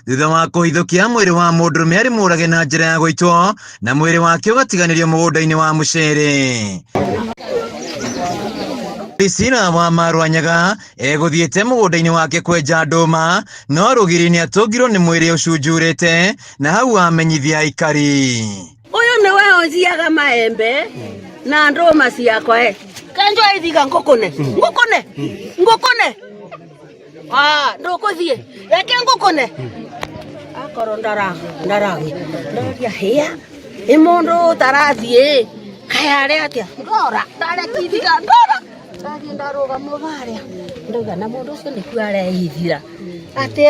Thutha wa kũhithũkia mwĩrĩ wa mũndũrũme arĩ mũrage na njĩra ya gũitwo na mwĩrĩ wake ũgatiganĩrio mũgũnda-inĩ wa mũcere. Priscilla wa Marwanyaga egũthiĩte mũgũnda-inĩ wake kwenja ndũma no rũgiri nĩ atũngirwo nĩ mwĩrĩ ũcunjurĩte na hau amenyithia aikari. Ũyũ nĩwe ũnjiaga maembe na ndũma ciakwa e kenjwa ithiga ngũkũne ngũkũne ngũkũne. Ah, ndũkũthiĩ reke ngũkũne akorwo ndara ndaragĩ ndoria hĩa ĩ mũndũ ũtarathiĩ kaĩ arĩ atĩa ndora ndareka ithiga ndora ndathiĩ ndarũgama harĩa ndauga na mũndũ ũcio nĩkuo areithira atĩ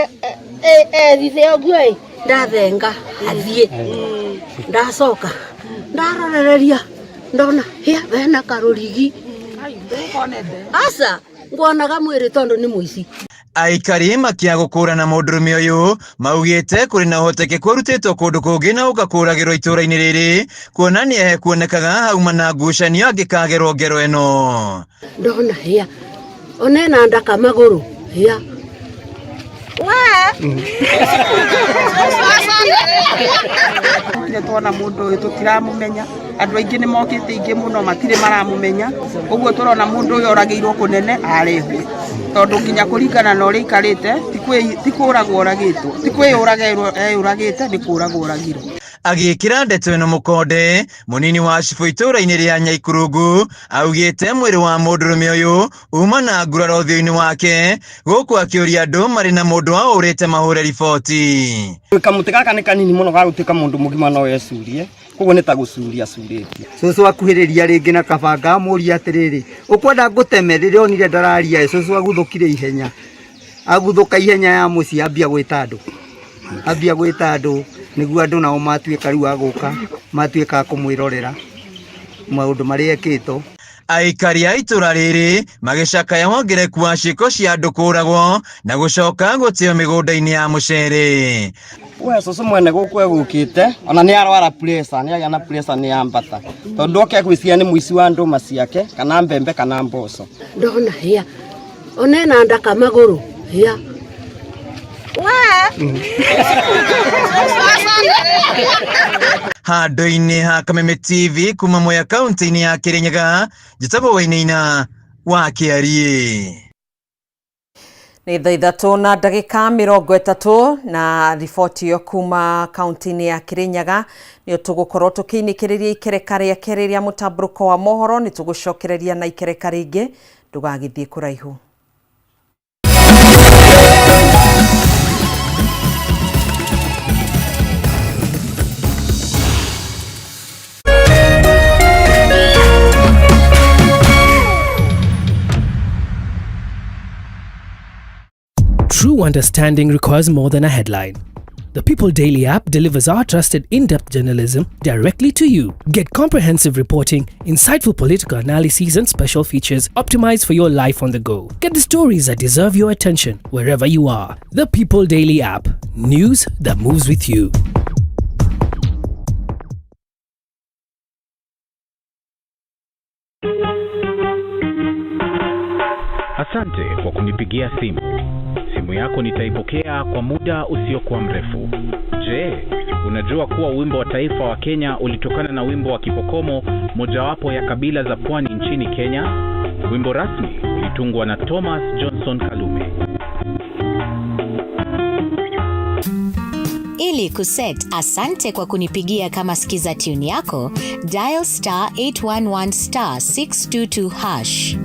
ethithe ũguo ĩ ndathenga athiĩ ndacoka ndarorereria ndona hĩa hena karũrigi aca ngwonaga mwĩrĩ tondũ nĩ mũici. Aikari makia gũkũrana mũndũrũme ũyũ maugĩte kũrĩ na ũhotekeku arutĩtwo kũndũ kũngĩ na ũka kũragĩrwo itũũra-inĩ rĩrĩ kuona nĩ ekuonekaga hauma na ngucanio angĩkagerwo ngero ĩno. Ndona hĩa ona ena ndaka magũrũ hĩa we Tũkire tuona mũndũ ũyũ tũtiramũmenya, andũ aingĩ nĩ mokĩte aingĩ mũno matirĩ maramũmenya, ũguo tũrona mũndũ ũyũ oragĩirwo kũnene arehwo, tondũ nginya kũringana na ũrĩa aikarĩte ti kũragwo oragĩtwo, ti kwĩyũraga eyũragĩte nĩ kũragwo oragirwo. Agĩkĩra ndeto ĩno mũkonde, mũnini wa cibũ itũũra-inĩ rĩa Nyaikurungu augĩte mwĩrĩ wa mũndũrũme ũyũ uma na nguraro ũthiũ-inĩ wake gũkũ akĩũria andũ marĩ na mũndũ wao ũrĩte mahũre riboti. Kamũtĩ gaka nĩ kanini mũno ga gũtuĩka mũndũ mũgima no ecurie, koguo nĩ ta gũcuria acurĩtie. Cũcũ akuhĩrĩria rĩngĩ na kabanga amũria atĩrĩrĩ, ũkwenda ngũteme? Rĩrĩa onire ndararia ĩ, cũcũ aguthũkire ihenya, aguthũka ihenya ya mũciĩ ambia gwĩta andũ, ambia gwĩta andũ nĩguo andũ nao matuĩka rĩu a gũka, matuĩka a kũmwĩrorera maũndũ marĩa ekĩtwo. Aikari a itũra rĩrĩ magĩcakaya wongerereku wa ciĩko cia andũ kũragwo na gũcoka gũteo mĩgũnda-inĩ ya mũcere. We cũcũ mwene gũkũ egũkĩte ona nĩ arwara pressure, nĩ agĩa na pressure nĩ ambata, tondũ oke gwĩciria nĩ mũici wa ndũma ciake kana mbembe kana mboco. Ndona hĩa ona ena ndaka magũrũ hĩa we Handũ-inĩ ha Kameme TV kuma Mwea kaunti-inĩ ya Kirinyaga, njĩtagwo Wainaina wa Kĩariĩ. Nĩ thaa ithatũ na ndagĩka mĩrongo ĩtatũ na riboti ĩyo kuma kaunti-inĩ ya Kirinyaga nĩyo tũgũkorwo tũkĩinĩkĩrĩria ikereka rĩa kerĩ rĩa mũtambũrũko wa mohoro. Nĩ tũgũcokereria na ikereka rĩngĩ, ndũgagĩthiĩ kũraihu. True understanding requires more than a headline. The People Daily app delivers our trusted in-depth journalism directly to you. Get comprehensive reporting, insightful political analyses and special features optimized for your life on the go. Get the stories that deserve your attention wherever you are. The People Daily app. News that moves with you. Asante kwa kunipigia simu. Simu yako nitaipokea kwa muda usiokuwa mrefu. Je, unajua kuwa wimbo wa taifa wa Kenya ulitokana na wimbo wa Kipokomo, mojawapo ya kabila za pwani nchini Kenya? Wimbo rasmi ulitungwa na Thomas Johnson Kalume. Ili kuset asante kwa kunipigia kama skiza tune yako, dial star 811 star 622 hash.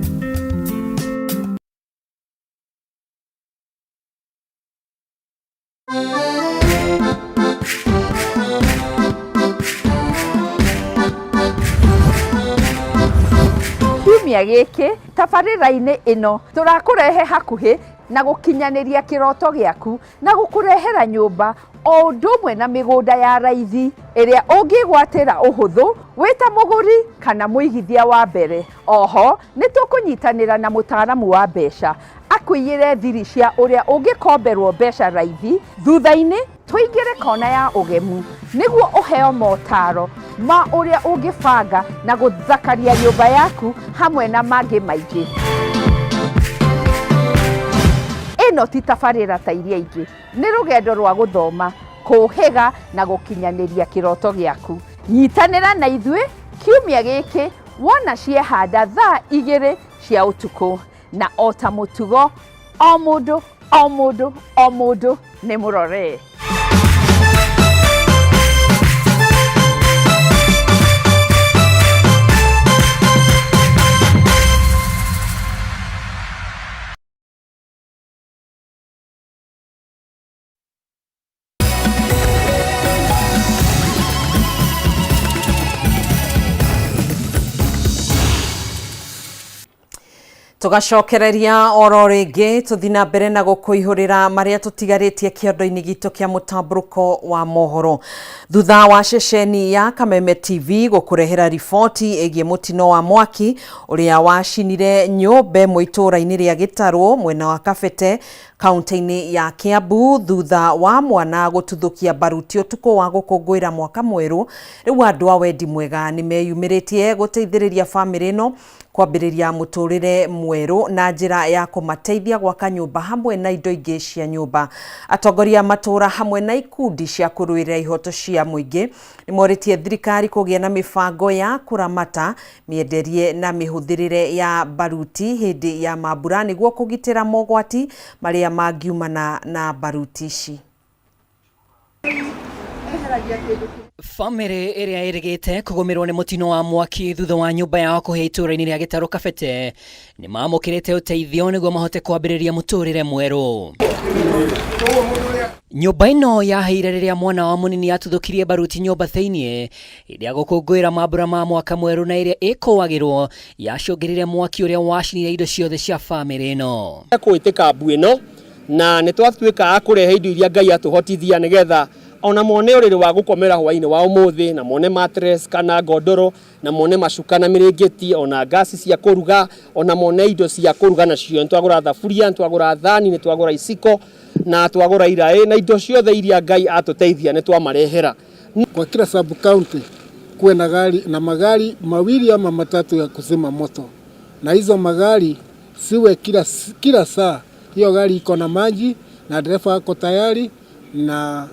Kiumia gĩkĩ tabarĩra-inĩ ĩno tũrakũrehe hakuhĩ na gũkinyanĩria kĩroto gĩaku na gũkũrehera nyũmba o ũndũ ũmwe na mĩgũnda ya raithi ĩrĩa ũngĩgwatĩra ũhũthũ wĩ ta mũgũri kana mũigithia wa mbere. Oho nĩ tũkũnyitanĩra na mũtaaramu wa mbeca akũiyĩre thiri cia ũrĩa ũngĩkomberwo mbeca raithi. Thutha-inĩ tũingĩre kona ya ũgemu nĩguo ũheo motaro ma ũrĩa ũngĩbanga na gũthakaria nyũmba yaku hamwe na mangĩ maingĩ. Ĩno ti tabarĩra ta iria ingĩ, nĩ rũgendo rwa gũthoma, kũũhĩga na gũkinyanĩria kĩroto gĩaku. Nyitanĩra na ithuĩ kiumia gĩkĩ wona ciehanda thaa igĩrĩ cia ũtukũ. Na o ta mũtugo, o mũndũ o mũndũ o mũndũ nĩ mũrore. Tũgacokereria oro rĩngĩ tũthi na mbere na gũkũihũrĩra marĩa tũtigarĩtie kĩondo-inĩ gitũ kĩa mũtambũrũko wa mohoro. Thutha wa ceceni ya Kameme TV gũkũrehera riboti ĩgiĩ mũtino wa mwaki ũrĩa wacinire nyũmba ĩmwe itũũra-inĩ rĩa Gĩtarũ mwena wa Kabete kaunti-inĩ ya Kiambu thutha wa mwana gũtuthũkia baruti ũtukũ wa gũkũngũĩra mwaka mwerũ, rĩu andũ a wendi mwega nĩ meyumĩrĩtie gũteithĩrĩria bamĩrĩ ĩno kwambĩrĩria mũtũrĩre mwerũ na njĩra ya kũmateithia gwaka nyũmba hamwe na indo ingĩ cia nyũmba. Atongoria a matũũra hamwe na ikundi cia kũrũĩrĩra ihoto cia mũingĩ nĩ morĩtie thirikari kũgĩa na mĩbango ya kũramata mĩenderie na mĩhũthĩrĩre ya baruti hĩndĩ ya mambura nĩguo kũgitĩra mogwati marĩa mangiumana na baruti ici. Bamĩrĩ ĩrĩa ĩrĩgĩte kũgũmĩrwo nĩ mũtino wa mwaki thutha wa nyũmba yao kũhĩa itũũra-inĩ rĩa Gĩtarũ Kabete nĩ mamũkĩrĩte ũteithio nĩguo mahote kwambĩrĩria mũtũrĩre mwerũ. Nyũmba ĩno yahĩire rĩrĩa mwana wa mũnini atuthũkirie baruti nyũmba thĩinĩ hĩndĩ ya gũkũngũĩra mambura ma mwaka mwerũ na ĩrĩa ĩkũagĩrwo yacũngĩrĩire mwaki ũrĩa wacinire indo ciothe cia bamĩrĩ ĩno. Kũĩtĩka mbu ĩno na nĩ twatuĩka a kũrehe indo iria Ngai atũhotithia nĩgetha ona mone ũrĩrĩ wa gũkomera hwainĩ wa ũmũthĩ, na mone mattress kana ngondoro, na mone macuka na mĩrĩngĩti, ona ngasi cia kũruga, ona mone indo cia kũruga nacio. Nĩ twagũra thaburia, nĩ twagũra thani, nĩ twagũra iciko, na twagũra iraĩ, na indo ciothe iria Ngai atũteithia nĩ twamarehera. Kwa kila sub county kuwe na gari na magari mawili ama matatu ya kuzima moto, na hizo magari siwe kila, kila saa hiyo gari iko na maji na dereva ako tayari na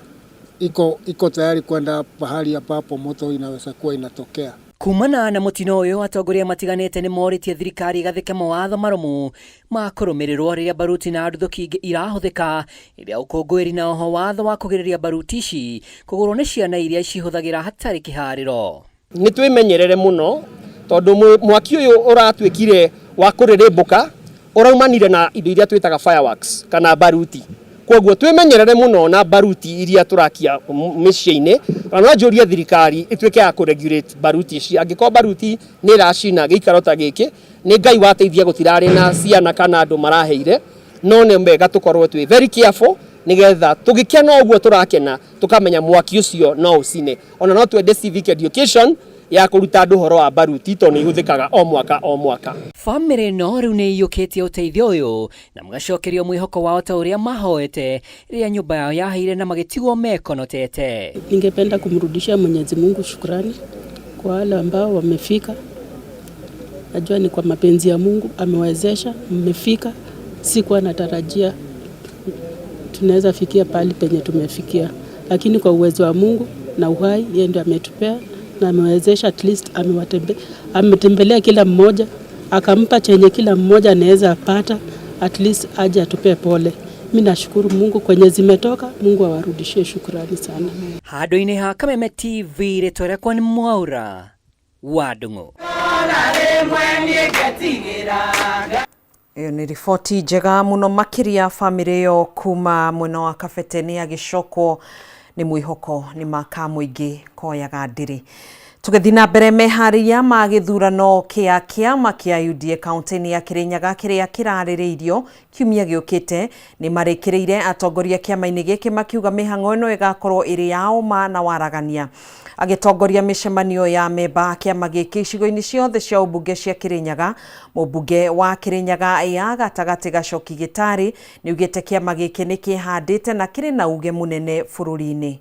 iko, iko tayari kwenda pahali ambapo moto inaweza kuwa inatokea. Kumana na mũtino ũyũ atongoria matiganĩte nĩ morĩtie thirikari ĩgathĩke mawatho marũmu ma kũrũmĩrĩrwo rĩrĩa baruti na nduthũki ingĩ irahũthĩka hĩndĩ ya ũkũngũĩri na oho watho wa kũgirĩrĩria baruti ici kũgũrwo nĩ ciana iria cihũthagĩra hatarĩ kĩharĩro. Nĩ twĩmenyerere mũno tondũ mwaki ũyũ ũratuĩkire wa kũrĩrĩmbũka ũraumanire na indo iria twĩtaga fireworks kana baruti. Koguo twĩmenyerere mũno na baruti iria tũrakia mĩciĩ-inĩ, na no njũrie thirikari ĩtuĩke ya kũ-regulate baruti ici. Angĩkorwo baruti nĩ ĩracina gĩikaro ta gĩkĩ, nĩ Ngai wateithia gũtirarĩ na ciana kana andũ maraheire, no nĩ wega tũkorwo twĩ very careful nĩgetha tũgĩkena ũguo tũrakena tũkamenya mwaki ũcio no ũcine. Ona no twende civic education ya kũruta andũ ũhoro wa baruti tondũ nĩ ihũthĩkaga o mwaka o mwaka. Bamĩrĩ ĩno rĩu nĩ ĩiyũkĩtie ũteithio ũyũ na magacokerio mwĩhoko wao ta ũrĩa mahoete rĩrĩa nyũmba yao yahĩire na magĩtigwo mekonotete. Ningependa kumrudishia Mwenyezi Mungu shukrani kwa wale ambao wamefika. Najua ni kwa mapenzi ya Mungu amewezesha, mmefika. Sikuwa natarajia tunaweza fikia pahali penye tumefikia, lakini kwa uwezo wa Mungu na uhai, yeye ndio ametupea na amewezesha, at least ametembelea kila mmoja akampa chenye kila mmoja anaweza apata, at least aje atupee pole. Mimi nashukuru Mungu kwenye zimetoka, Mungu awarudishie shukrani sana. Handũ-inĩ ha Kameme TV rĩtwa rĩakwa nĩ Mwaura wa Ndung'u. Ĩyo nĩ riboti njega mũno makĩria bamĩrĩ ĩyo kuma mwena wa Kabete nĩ agĩcokwo nĩ mwĩhoko nĩ maka mũingĩ koyaga ndĩrĩ. Tũgĩthiĩ na mbere meharĩria ma gĩthurano kĩa kĩama kĩa UDA kaunti-inĩ ya Kĩrĩnyaga kĩrĩa kĩrarĩrĩirio kiumia gĩũkĩte nĩ marĩkĩrĩire atongoria kĩama-inĩ gĩkĩ makiuga mĩhang'o ĩno ĩgakorwo ĩrĩ ya ũma na waragania. Agĩtongoria mĩcemanio ya memba a kĩama gĩkĩ icigo-inĩ ciothe cia ũmbunge cia Kĩrĩnyaga, mũmbunge wa Kĩrĩnyaga ya gatagatĩ Gacoki Gĩtarĩ nĩaugĩte kĩama gĩkĩ nĩ kĩhandĩte na kĩrĩ na uge mũnene bũrũri-inĩ.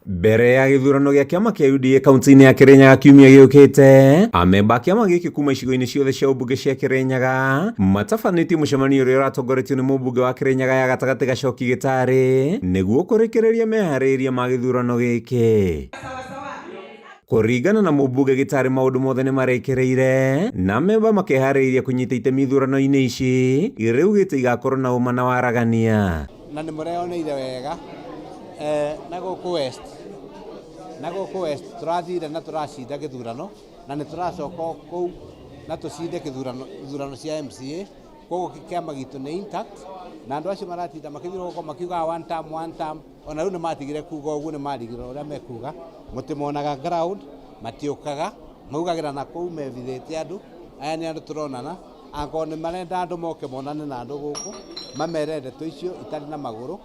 Mbere ya gĩthurano gĩa kĩama kĩa UDA kaunti-inĩ ya Kirinyaga kiumia gĩũkĩte, amemba a kĩama gĩkĩ kuma icigo-inĩ ciothe cia ũmbunge cia Kirinyaga matabanĩtie mũcemanio ũrĩa ũratongoretio nĩ mũmbunge wa Kirinyaga ya gatagatĩ Gachoki Gĩtarĩ nĩguo kũrĩkĩrĩria meharĩrĩria ma gĩthurano gĩkĩ. Kũringana na mũmbunge Gĩtarĩ maũndũ mothe nĩ marĩkĩrĩire na amemba makeharĩrĩria kũnyita itemi ithurano-inĩ ici iria augĩte igakorwo na ũma na waragania. Na nĩ mũreyoneire wega na gũkũ West, na gũkũ West tũrathire na tũracinda gĩthurano na nĩ tũracoka kũu na tũcinde gĩthurano ithurano cia MCA. Koguo kĩama gitũ nĩ intact na andũ acio maratinda makĩthiũrũrũka makiugaga one term, one term, ona rĩu nĩ matigire kuga ũguo, nĩ marigirwo ũrĩa mekuga. Mũtimonaga ground, matiũkaga, maugagĩra na kũu mebithĩte andũ aya nĩ andũ tũronana. Angorwo nĩ marenda andũ moke monane na andũ gũkũ mamere ndeto icio itarĩ na magũrũ,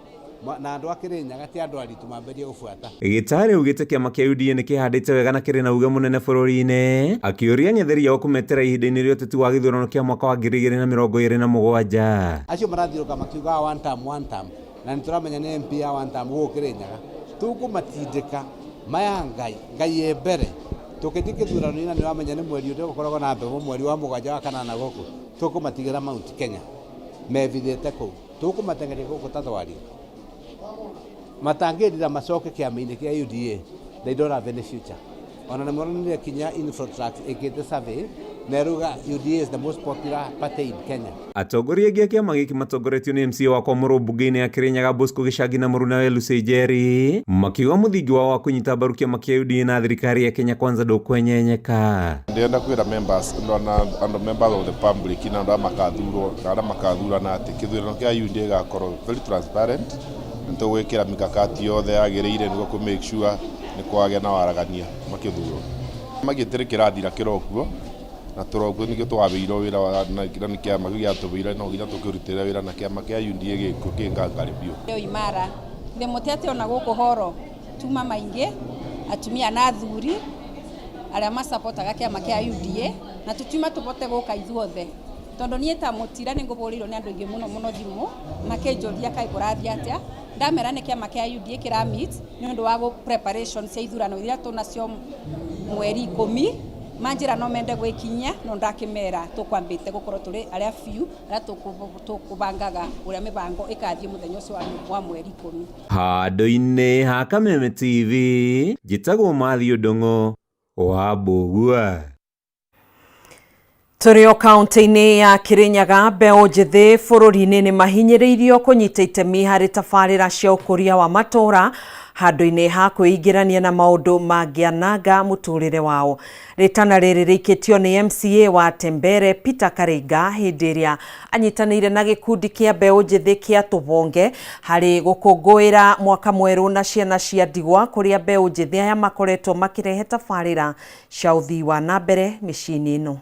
na andũ a Kĩrĩnyaga ti andũ aritũ mambĩrĩrie gũbuata. Gĩtarĩ augĩte kĩama kĩa UDA nĩ kĩhandĩte wega na kĩrĩ na uge mũnene bũrũri-inĩ, akĩũria ang'etheri ao kũmetera ihinda-inĩ rĩa ũteti wa gĩthurano kĩa mwaka wa 2027. Acio marathiũrũrũka makiugaga one term, one term, na nĩ tũramenya nĩ MP ya one term gũkũ Kĩrĩnyaga. Tũkũmatindĩka maya Ngai, Ngai ĩ mbere. Tũkĩthiĩ gĩthurano-inĩ na nĩ ũramenya nĩ mweri ũrĩa gũkoragwo na mbegũ mweri wa mũgwanja wa kanana gũkũ, tũkũmatigĩra Mount Kenya mebithĩte kũu, tũkũmateng'eria gũkũ ta thwariga. Matangĩrira macoke kĩama-inĩ kĩa UDA, they don't have any future. Ona nĩ moronire kinya Infotrak ĩkĩte survey na ĩrauga UDA is the most popular party in Kenya. Atongoria aingĩ a kĩama gĩkĩ matongoretio nĩ MCA wa Kwamũrwo mbunge-inĩ ya Kĩrĩnyaga Bosco Gĩcangi na mũrunawe Lucy Njeri makiuga mũthingi wao wa kũnyita mbaru kĩama kĩa UDA na thirikari ya Kenya Kwanza ndũkwenyenyeka. Ndĩrenda kwĩra members na andũ members of the public na andũ arĩa makathurwo na arĩa makathurana atĩ kĩthurano kĩa UDA gĩgakorwo very transparent na tũgwĩkĩra mikakati yothe yagĩrĩire nĩguo kũ make sure nĩ kwagĩa na waragania makĩthurwo. Kĩama gĩtirĩ kĩrathira kĩrokuo na tũrokuo nĩkĩo twabĩirwo wĩra na nĩ kĩama kĩu gĩatũbĩire no nginya tũkĩrutĩre wĩra na kĩama kĩa UDA gĩkuo kĩ ngangarĩ biũ. Imara ndĩ mũtete ona gũkũ horo tuma maingĩ atumia na athuri arĩa masapotaga kĩama kĩa UDA na tũtiuma tũbote gũka ithuothe tondũ niĩ ta mũtira nĩ ngũbũrĩirwo nĩ andũ aingĩ mũno mũno thimũ makĩnjũria kaĩ kũrathiĩ atĩa. Ndamera nĩ kĩama kĩa UDA kĩra meet nĩ ũndũ wa preparation cia ithurano iria tũnacio mweri 10 manjĩra no mende gwĩkinyia no ndakĩmera tũkwambĩte gũkorwo tũrĩ arĩa biũ arĩa tũkũbangaga ũrĩa mĩbango ĩkathiĩ mũthenya ũcio wa mweri 10. Handũ-inĩ ha Kameme TV njĩtagwo Matthew Ndung'u wa Mbũgua. Tũrĩ o kaunti-inĩ ya Kirinyaga, mbeũ njĩthĩ bũrũri-inĩ nĩ mahinyĩrĩirio kũnyita itemi harĩ tabarĩra cia ũkũria wa matũũra handũ-inĩ ha kwĩingĩrania na maũndũ mangĩananga mũtũrĩre wao. Rĩtana rĩrĩ rĩikĩtio nĩ MCA wa Tembere Peter Karinga hĩndĩ ĩrĩa anyitanĩire na gĩkundi kĩa mbeũ njĩthĩ kĩa Tũbonge harĩ gũkũngũĩra mwaka mwerũ na ciana cia ndigwa kũrĩa mbeũ njĩthĩ aya makoretwo makĩrehe tabarĩra cia ũthii wa na mbere mĩciĩ-inĩ ĩno.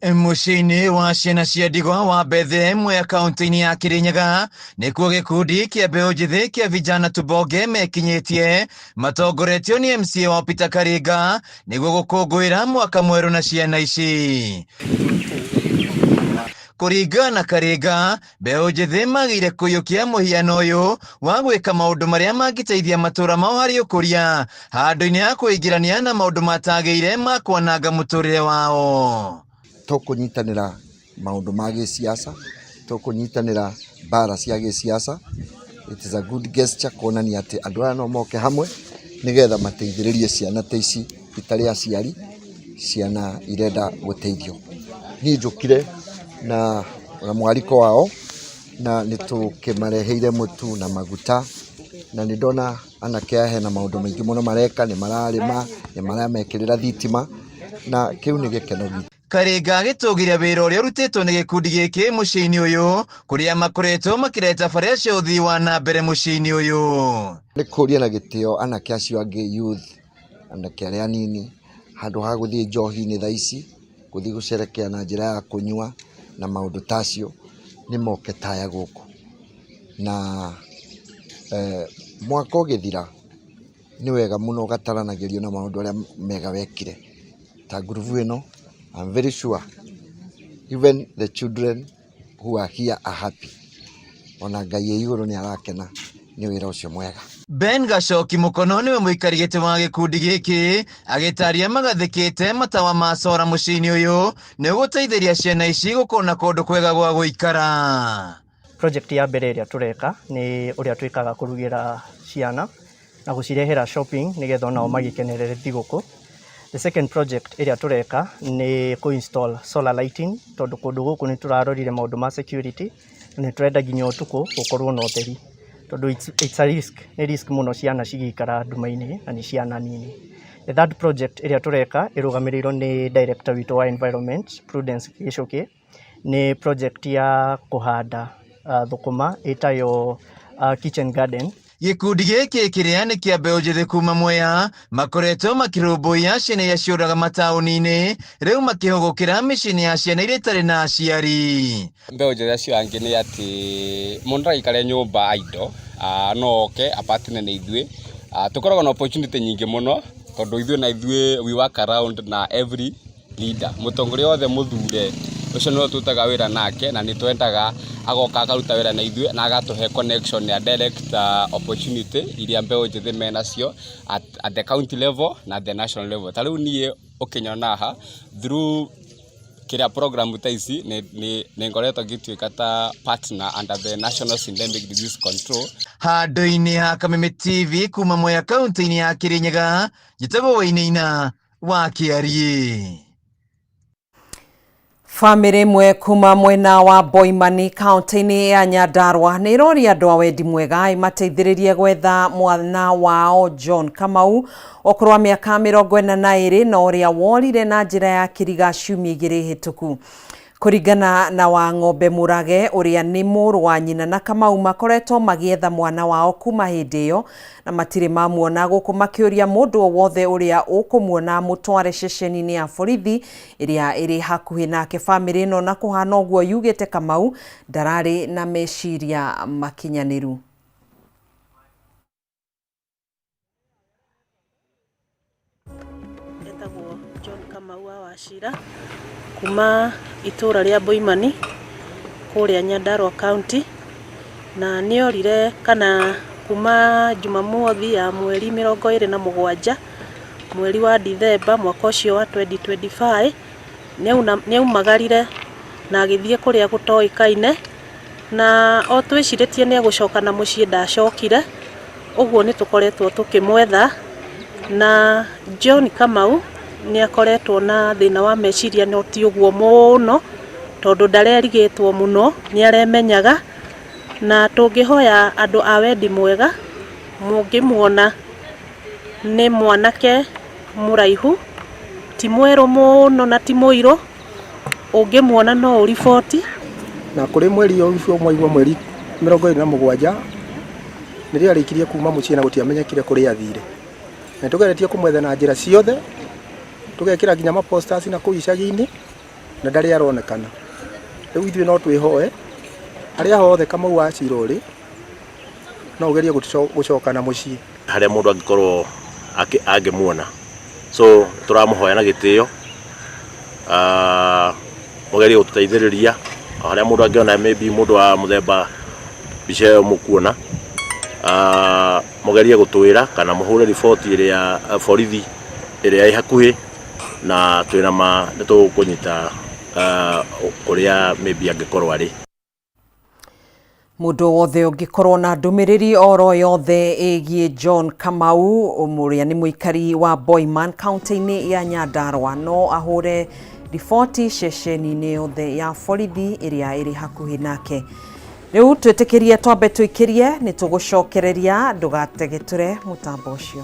Mũciĩ-inĩ wa ciana cia ndigwa wa Bethlehem ya kaunti-inĩ ya Kirinyaga nĩkuo gĩkundi kĩa mbeũ njĩthĩ kĩa vijana Tubonge mekinyĩtie matongoretio nĩ MCA wa Peter Karinga nĩguo gũkũngũĩra mwaka mwerũ na ciana ici. Kũringana na Karinga, mbeũ njĩthĩ magĩire kũiyũkia mũhiano ũyũ wa gwĩka maũndũ marĩa mangĩteithia matũũra mao harĩ ũkũria handũ-inĩ ha kwĩingĩrania na maũndũ matagĩire ma kwananga mũtũrĩre wao. Tũkũnyitanĩra maũndũ ma gĩsiasa, tũkũnyitanĩra mbara cia gĩsiasa. It is a good gesture kuonania atĩ andũ aya no moke hamwe nĩgetha mateithĩrĩrie ciana ta ici itarĩ aciari, ciana irenda gũteithio. Niĩ njũkire na mwariko wao na nĩ tũkĩmareheire mũtu na maguta na nĩ ndona anake aya hena maũndũ maingĩ mũno mareka, nĩ mararĩma, nĩ maramekĩrĩra thitima na kĩu nĩ gĩkeno gitũ. Karinga agĩtũgĩria wĩra ũrĩa ũrutĩtwo nĩ gĩkundi gĩkĩ mũciĩ-inĩ ũyũ kũrĩa makoretwo makĩreta tabarĩra cia ũthii wa na mbere mũciĩ-inĩ ũyũ. Nĩ kũria na gĩtĩo anake acio angĩ youth, anake arĩa anini, handũ ha gũthiĩ njohi-inĩ thaa ici, gũthiĩ gũcerekea na njĩra ya kũnyua na maũndũ ta acio, nĩ moke taya gũkũ. Na mwaka ũgĩthira nĩ wega mũno ũgataranagĩrio na maũndũ arĩa mega wekire. Ta ngurubu ĩno, I'm very sure even the children who are here are happy. Ona Ngai ĩ igũrũ nĩ arakena nĩ wĩra ũcio mwega. Ben Gacoki Mũkono nĩwe mũikari gĩtĩ wa gĩkundi gĩkĩ agĩtaria magathĩkĩte matawa ma cora mũciĩ-inĩ ũyũ nĩ gũteithĩria ciana ici gũkorwo na kũndũ kwega gwa gũikara. Project ya mbere ĩrĩa tũreka nĩ ũrĩa twĩkaga kũrugĩra ciana na gũcirehera shopping nĩgetha onao magĩkenerere thigũkũ. The second project ĩrĩa tũreka nĩ kũ install solar lighting tondũ kũndũ gũkũ nĩ tũrarorire maũndũ ma security na nĩ tũrenda nginya ũtukũ gũkorwo na ũtheri tondũ it's a risk, nĩ risk mũno ciana cigĩikara nduma-inĩ na nĩ ciana nini. The third project ĩrĩa tũreka ĩrũgamĩrĩirwo nĩ director witũ wa environment Prudence Gĩcũkĩ nĩ project ya kũhanda thũkũma ĩtagwo kitchen garden. Gĩkundi gĩkĩ kĩrĩa nĩ kĩa mbeũ njĩthĩ kuma Mwea makoretwo makĩrũmbũiya ciana iria ciũraga mataũni-inĩ rĩu makĩhũgũkĩra mĩciĩ-inĩ ya ciana iria itarĩ na aciari. Mbeũ njĩthĩ acio angĩ nĩ atĩ mũndũ ndagaikare nyũmba idle, no oke a partner na ithuĩ. Tũkoragwo na opportunity nyingĩ mũno tondũ ithuĩ na ithuĩ we work around na every leader. Mũtongoria wothe mũthure ũcio nĩwe tũrutaga wĩra nake na nĩ twendaga agoka akaruta wĩra na ithuĩ na agatũhe connection ya direct opportunity iria mbeũ njĩthĩ menacio at the county level na the national level. Ta rĩu niĩ ũkĩnyona haha through kĩrĩa program ta ici nĩ ngoretwo ngĩtuĩka ta partner under the National Syndemic Disease Control. Handũ-inĩ ha Kameme TV kuma Mwea kaunti-inĩ ya Kirinyaga, njĩtagwo Wainaina wa Kĩariĩ. Bamĩrĩ ĩmwe kuma mwena wa Boimani kaunti-inĩ ya Nyandarua nĩ ĩroria andũ a wendi mwega ĩmateithĩrĩrie gwetha mwana wao John Kamau ũkũrũ wa mĩaka 42 na ũrĩa worire na njĩra ya kĩriga ciumia igĩrĩ hĩtũku. Kũringana na Wang'ombe Mũrage ũrĩa nĩ mũrũ wa nyina na Kamau makoretwo magĩetha mwana wao kuma hĩndĩ ĩyo na matirĩ mamuona gũkũ makĩũria mũndũ o wothe ũrĩa ũkũmuona amũtware ceceni-inĩ ya borithi ĩrĩa ĩrĩ hakuhĩ nake. Bamĩrĩ ĩno na kũhana ũguo yugĩte Kamau ndararĩ na meciria makinyanĩru. Etagwo John Kamau wa Wachira kuma itũra rĩa Boimani kũrĩa Nyandarua County, na nĩ orire kana kuma Jumamothi ya mweri 27 mweri wa Dithemba mwaka ũcio wa 2025 nĩ aumagarire na agĩthiĩ kũrĩa gũtoĩkaine, na o twĩcirĩtie nĩ egũcoka na mũciĩ ndacokire, ũguo nĩ tũkoretwo tũkĩmwetha. Na John Kamau nĩ akoretwo na thĩna wa meciria no ti ũguo mũno tondũ ndarerigĩtwo mũno, nĩ aremenyaga, na tũngĩhoya andũ a wendi mwega mũngĩmuona nĩ mwanake mũraihu, ti mwerũ mũno na ti mũirũ, ũngĩmuona no ũriboti. Na kũrĩ mweri ũcio mwaigua mweri 27 nĩrĩo arĩkirie kuma mũciĩ na gũtiamenyekire kũrĩa athire. Na nĩtũgeretie kũmwetha na njĩra ciothe, tũgekĩra nginya ma posters na kũu icagi-inĩ na ndarĩ aronekana. Rĩu ithuĩ no twĩhoe harĩa hothe Kamau wa Chira ũrĩ no ũgerie gũcoka na mũciĩ. Harĩa mũndũ angĩkorwo angĩmuona, so tũramũhoya na gĩtĩo mũgerie gũtũteithĩrĩria o harĩa mũndũ angĩona maybe mũndũ wa mũthemba mbica ĩyo mũkuona, mũgerie gũtwĩra kana mũhũre riboti ĩrĩa borithi ĩrĩa ĩ hakuhĩ, na twĩna ma nĩ tũkũnyita kũrĩa maybe angĩkorwo arĩ. Mũndũ wothe ũngĩkorwo na ndũmĩrĩri oro yothe ĩgiĩ John Kamau ũrĩa nĩ mũikari wa Boiman kaunti-inĩ ya Nyandarua no ahũre riboti ceceni-inĩ yothe ya borithi ĩrĩa ĩrĩ hakuhĩ nake. Rĩu twĩtĩkĩrie twambe tũikĩrie nĩ tũgũcokereria, ndũgategetũre mũtambo ũcio.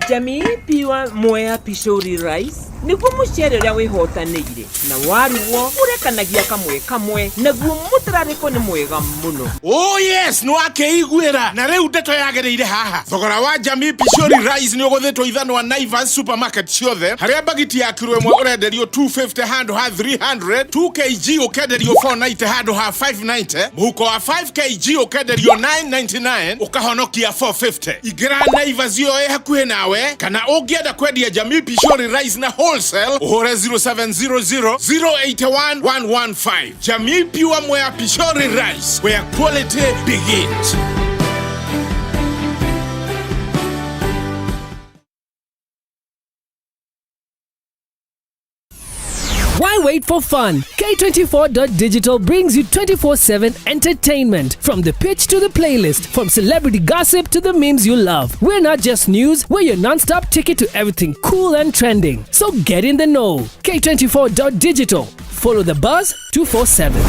Jamii Pure Mwea Pishori Rice Nĩguo mũcere ũrĩa wĩhotanĩire na warugwo ũrekanagia kamwe kamwe naguo mũtararĩko nĩ mwega mũno. Oh yes, nĩ wakĩiguĩra na rĩu ndeto yagĩrĩire haha. Thogora wa Jamii Pishori Rice nĩ ũgũthĩtwo ithanwa Naivas supermarket ciothe harĩa bagiti ya kiro ĩmwe ũrenderio 250 handũ ha 300, 2 kg ũkenderio 490 handũ ha 590, mũhuko wa 5 kg ũkenderio 999 ũkahonokia 450. Ingĩra Naivas ĩyo ĩ hakuhĩ nawe kana ũngĩenda kwendia Jamii Pishori Rice na wholesale ũhũre 0700 081 115. Jamii Pure Mwea Pishori Rice, where quality begins. Why wait for fun? K24.digital brings you 24/7 entertainment. From the pitch to the playlist, from celebrity gossip to the memes you love. We're not just news, we're your non stop ticket to everything cool and trending. So get in the know. K24.digital. Follow the buzz 247.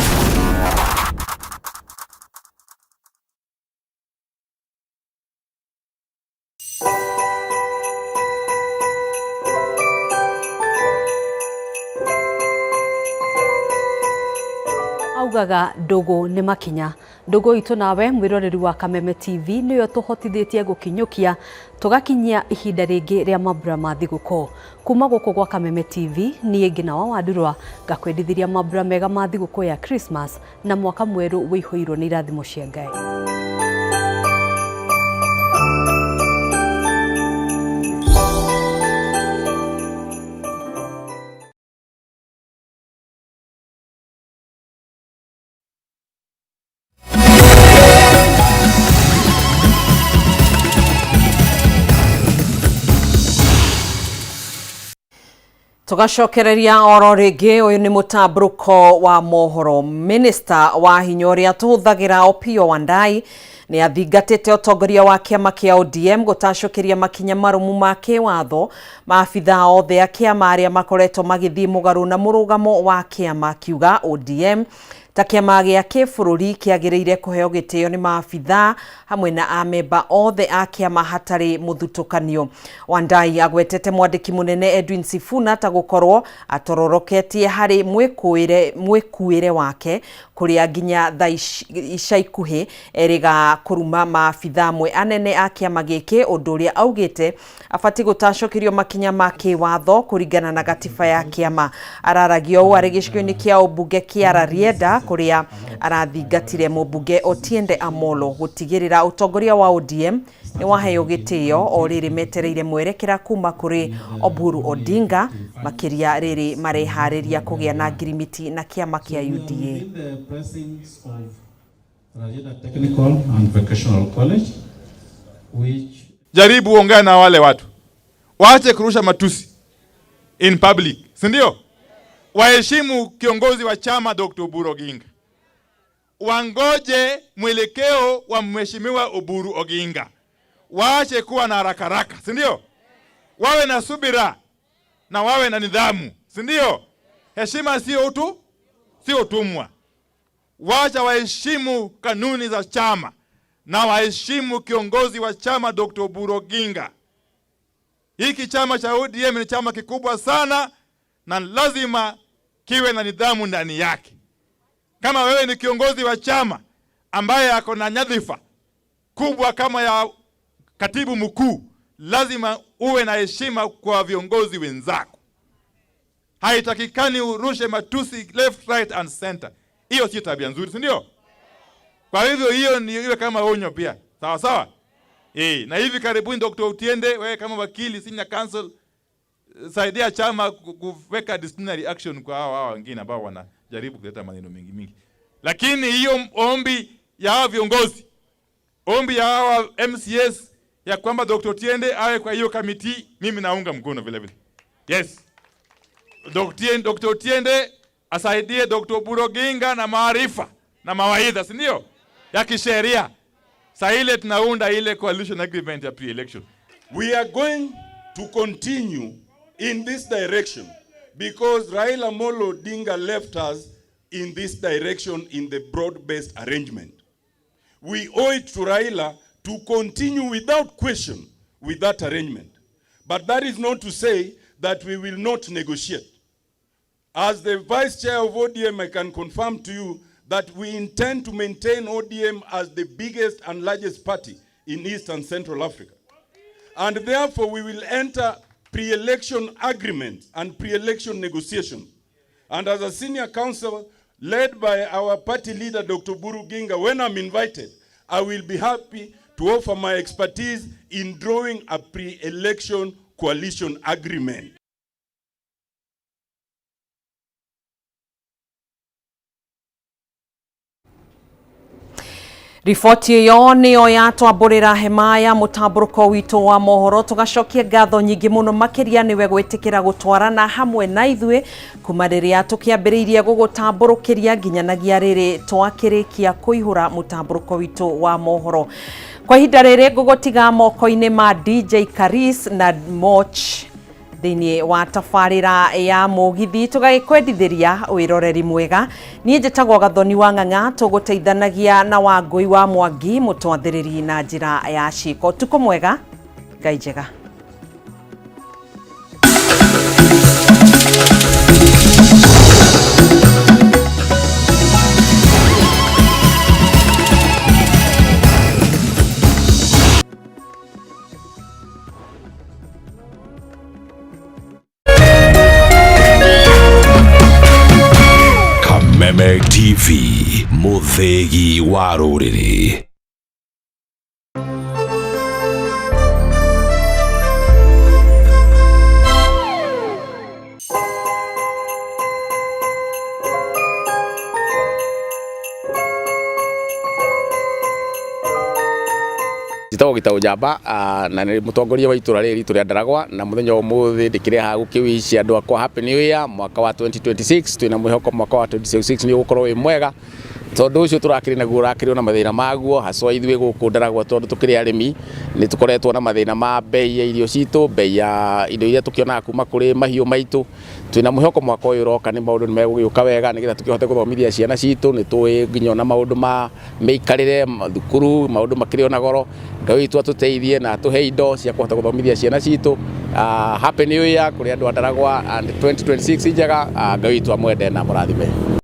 Augaga ndũgũ nĩ makinya. Ndũgũ itũ nawe mwĩroreri wa Kameme TV nĩyo tũhotithĩtie gũkinyũkia tũgakinyia ihinda rĩngĩ rĩa mambura ma thigũkũ. Kuma gũkũ gwa Kameme TV niĩ Ngina wa Wandurwa ngakwendithĩria mambura mega ma thigũkũ ya Christmas na mwaka mwerũ wĩihũirwo nĩ irathimo cia Ngai. Tugacokereria oro rĩngĩ. Ũyũ nĩ mũtambũrũko wa mohoro. Minista wa hinya ũrĩa tũhũthagĩra Opiyo Wandayi nĩ athingatĩte ũtongoria wa kĩama kĩa ODM gũtacũkĩria makinya marũmu ma kĩwatho maabithaa othe a kĩama arĩa makoretwo magĩthiĩ mũgarũ na mũrũgamo wa kĩama, kiuga ODM ta kĩama gĩa kĩbũrũri kĩagĩrĩire kũheo gĩtĩo nĩ maabithaa hamwe na amemba othe a kĩama hatarĩ mũthutũkanio. Wandayi agwetete mwandĩki mũnene Edwin Sifuna ta gũkorwo atororoketie harĩ mwĩkuĩre wake kũrĩa nginya thaa ica ikuhĩ erĩga kũruma maabithaa amwe anene a kĩama gĩkĩ, ũndũ ũrĩa augĩte abatiĩ gũtacũkĩrio makinya ma kĩwatho kũringana na gatiba ya kĩama. Araragia ũũ arĩ gĩcigo-inĩ kĩa ũmbunge kĩa Rarieda kũrĩa arathingatire mũmbunge Otiende Amolo gũtigĩrĩra ũtongoria wa ODM nĩ waheo gĩtĩo o rĩrĩ metereire mwerekera kuma kũrĩ Oburu Odinga, makĩria rĩrĩ mareharĩria kũgĩa na ngirimiti na kĩama kĩa UDA. Technical and Vocational College, which Jaribu ongea na wale watu, waache kurusha matusi in public, si ndio? Waheshimu kiongozi wa chama Dr. Oburu Oginga, wangoje mwelekeo wa mheshimiwa Oburu Oginga, waache kuwa na haraka haraka, si ndio? Wawe na subira na wawe na nidhamu, si ndio? Heshima sio utu, sio utumwa. Wacha waheshimu kanuni za chama na waheshimu kiongozi wa chama Dr. Oburu Oginga. Hiki chama cha ODM ni chama kikubwa sana na lazima kiwe na nidhamu ndani yake. Kama wewe ni kiongozi wa chama ambaye ako na nyadhifa kubwa kama ya katibu mkuu, lazima uwe na heshima kwa viongozi wenzako. Haitakikani urushe matusi left, right and center. Hiyo sio tabia nzuri, si ndio? Kwa hivyo hiyo ni iwe kama onyo pia. Sawa sawa? Na hivi karibuni Dr. Otiende, wewe kama wakili senior counsel, saidia chama kuweka disciplinary action kwa hawa wengine ambao wanajaribu kuleta maneno mengi mingi. Lakini hiyo ombi ya hawa viongozi, ombi ya hawa MCS ya kwamba Dr. Otiende awe kwa hiyo kamiti, mimi naunga mkono vile vile. Yes. Dr. Otiende asaidie Dr. Oburu Oginga na maarifa na mawaidha, si ndio? Ya kisheria. Saa ile tunaunda ile coalition agreement ya pre-election. We are going to continue in this direction because Raila Amolo Odinga left us in this direction in the broad-based arrangement. We owe it to Raila to continue without question with that arrangement. But that is not to say that we will not negotiate. As the vice chair of ODM, I can confirm to you that we intend to maintain ODM as the biggest and largest party in East and Central Africa. And therefore, we will enter pre-election agreements and pre-election negotiations. And as a senior counsel led by our party leader, Dr. Oburu Oginga, when I'm invited, I will be happy to offer my expertise in drawing a pre-election coalition agreement. Riboti ĩyo nĩyo yatwambũrĩra hema ya mũtambũrũko witũ wa mohoro. Tũgacokia ngatho nyingĩ mũno makĩria nĩwe gwĩtĩkĩra gũtwarana hamwe na ithuĩ kuma rĩrĩa tũkĩambĩrĩirie gũgũtambũrũkĩria nginyanagia rĩrĩ twakĩrĩkia kũihũra mũtambũrũko witũ wa mohoro. Kwa ihinda rĩrĩ ngũgũtiga moko-inĩ ma DJ Karis na Moch thĩinĩ wa tabarĩra ya mũgithi, tũgagĩkwendithĩria wĩroreri mwega. Niĩ njĩtagwo Gathoni wa Ng'ang'a, tũgũteithanagia na Wangũi wa Mwangi mũtwathĩrĩri na njĩra ya ciĩko. Ũtukũ mwega, Ngai njega. Kameme TV, mũthĩgi wa rũrĩrĩ. Njĩtagwo Gĩtaũ Njamba na nĩ mũtongoria wa itũra rĩrĩ ritũ rĩa Ndaragwa, na mũthenya wa ũmũthĩ ndĩkĩrĩ haha gũkĩwish andũ akwa Happy New Year mwaka wa 2026. Twĩna mwĩhoko mwaka wa 2026 nĩ ũgũkorwo wĩ mwega, tondũ ũcio tũrakĩrĩ naguo ũrakĩrĩ na mathĩna maguo, haswa ithuĩ gũkũ Ndaragwa, tondũ tũkĩrĩ arĩmi nĩ tũkoretwo na mathĩna ma bei ya irio citũ, bei ya indo iria tũkĩonaga kuma kũrĩ mahiũ maitũ. Twĩna mwĩhoko mwaka ũyũ ũroka nĩ maũndũ nĩ megũgĩũka wega, nĩgetha tũkĩhote gũthomithia ciana citũ. Nĩ tũĩ nginya ona maũndũ ma mĩikarĩre thukuru, maũndũ makĩrĩ ona goro. Ngai witũ atũteithie na atũhe indo cia kũhota gũthomithia ciana citũ. Happy New Year kũrĩ andũ a Ndaragwa and 2026 njega. Ngai witũ amwende na amũrathime.